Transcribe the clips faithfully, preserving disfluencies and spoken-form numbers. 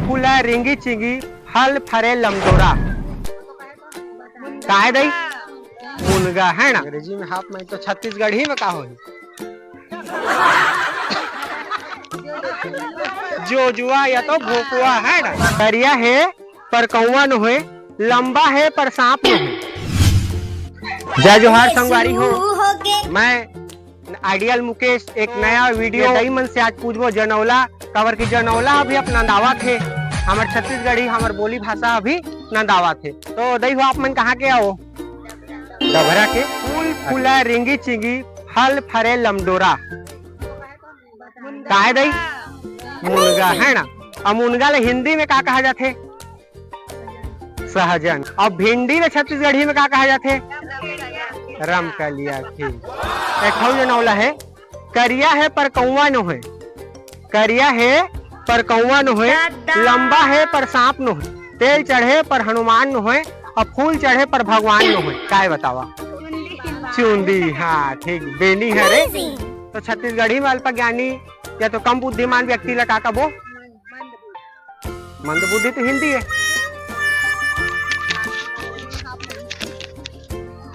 फूला रिंगी चिंगी, फल फरे लमडोरा। काय दई? मुनगा, है ना? अंग्रेजी में हाफ माई तो छत्तीसगढ़ी में का होही? जोजुआ या तो भोकुआ, है ना? करिया हे पर कौआ नोहे, लंबा हे पर सांप नोहे। जय जोहार संगवारी हो, मैं आइडियल मुकेश, एक नया वीडियो दई मन से आज पूछबो जनौला, काबर कि जनौला अभी अपन नंदावत हे, हमर छत्तीसगढ़ी, हमर बोली भाषा अभी नंदावत हे। तो दई हो, आप मन कहाँ के आओ? डभरा के। फूल फूला रिंगी चिंगी, फल फरे लमडोरा। काय दई? मुनगा, है ना? अब मुनगा ले हिंदी में का कहा जाथे? सहजन। अब भिंडी ले छत्तीसगढ़ी में का कहा जाथे? रमकलिया, ठीक। एक अउ जनौला हे, करिया हे पर कौआ नोहे, करिया हे पर कौआ नोहे, लंबा हे पर सांप नोहे, तेल चढ़े पर हनुमान नोहे, अउ फूल चढ़े पर भगवान नोहे। काय बतावा? चुंदी, हाँ ठीक, बेनी हरे। तो छत्तीसगढ़ी में अल्पज्ञानी या तो कम बुद्धिमान व्यक्ति ला का कबो? मंदबुद्धि तो हिंदी हे।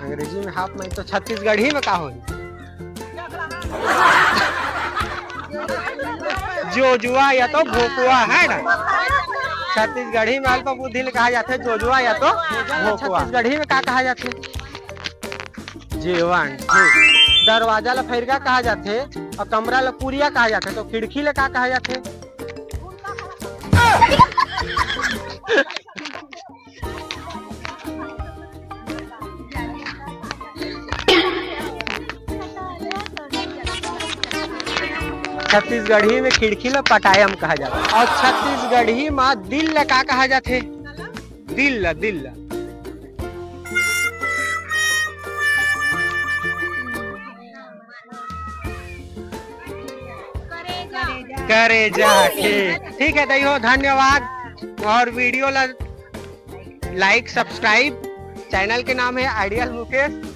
अंग्रेजी में हाफ माई तो छत्तीसगढ़ी में का होही? जोजुआ या तो भोकुआ, है ना? छत्तीसगढ़ी में अल्प बुद्धि ले कहा जाथे जोजुआ या तो भोकुआ। छत्तीसगढ़ी में का कहा जाथे? जेवन, ठीक। दरवाजा ला फैरका कहा जाथे अउ कमरा ला कुरिया कहा जाथे, तो खिड़की ला का कहा जाथे? छत्तीसगढ़ी में खिड़की ला पटायम कहा जाथे अउ छत्तीसगढ़ी में दिल ला का कहा जाथे? दिल ला, दिल ला। करेजा, ठीक, ठीक है दई हो, धन्यवाद। अउ वीडियो ला like, subscribe, चैनल के नाम हे आइडियल मुकेश।